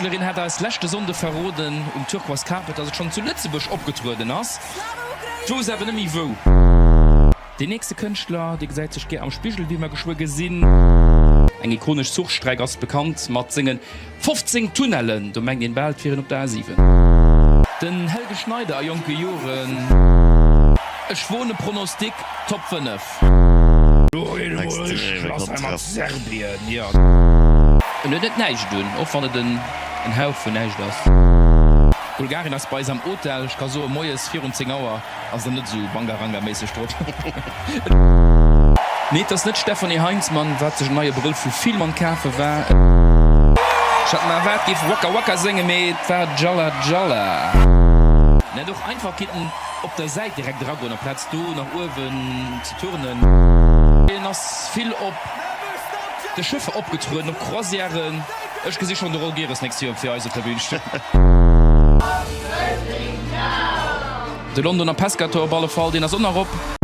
Muschelerin hat eis leschte Sonnde verroden um Turquoise Carpet, dass et schonn zu Lëtzebuerg opgetrueden ass. D'wouss awer net méi wou. Deen nächste Kënschtler, dee gesäit sech gär am Spigel, wéi mer geschwë gesinn. Eng ikonesch Zuchstreck ass bekannt mat senge 15 Tunnellen, do mengt een bal et wier een op der A7. Den Helge Schneider a jonke Joren. Ech woen e Pronostic, Top 5. Lo geet et emol richteg lass hei mat Serbien, jo. En huet net näischt un, och wann et en Hauch vun näischt ass. Bulgarien ass bei eis am Hotel, ech ka soen, moies virun 10 Auer ass der net esou Bangaranga-méisseg drop. Nee, et ass net d'Stefanie Heinzmann, wat sech en neie Brëll vu Fielmann kafe war. Ech hat mer erwaart, géif Waka Waka séngen, mee et war Jalla Jalla. En hätt och einfach kinnten op der Säit direkt eragoen, amplaz do nach uewen ze turnen. Hien ass vill op de Schëffer opgetrueden, op Croisièren. Ech gesi schonn de Roll Gehres nächst Joer fir eis op der Bühn stoen. De Londoner Pescator op alle Fall, deen ass och nach op.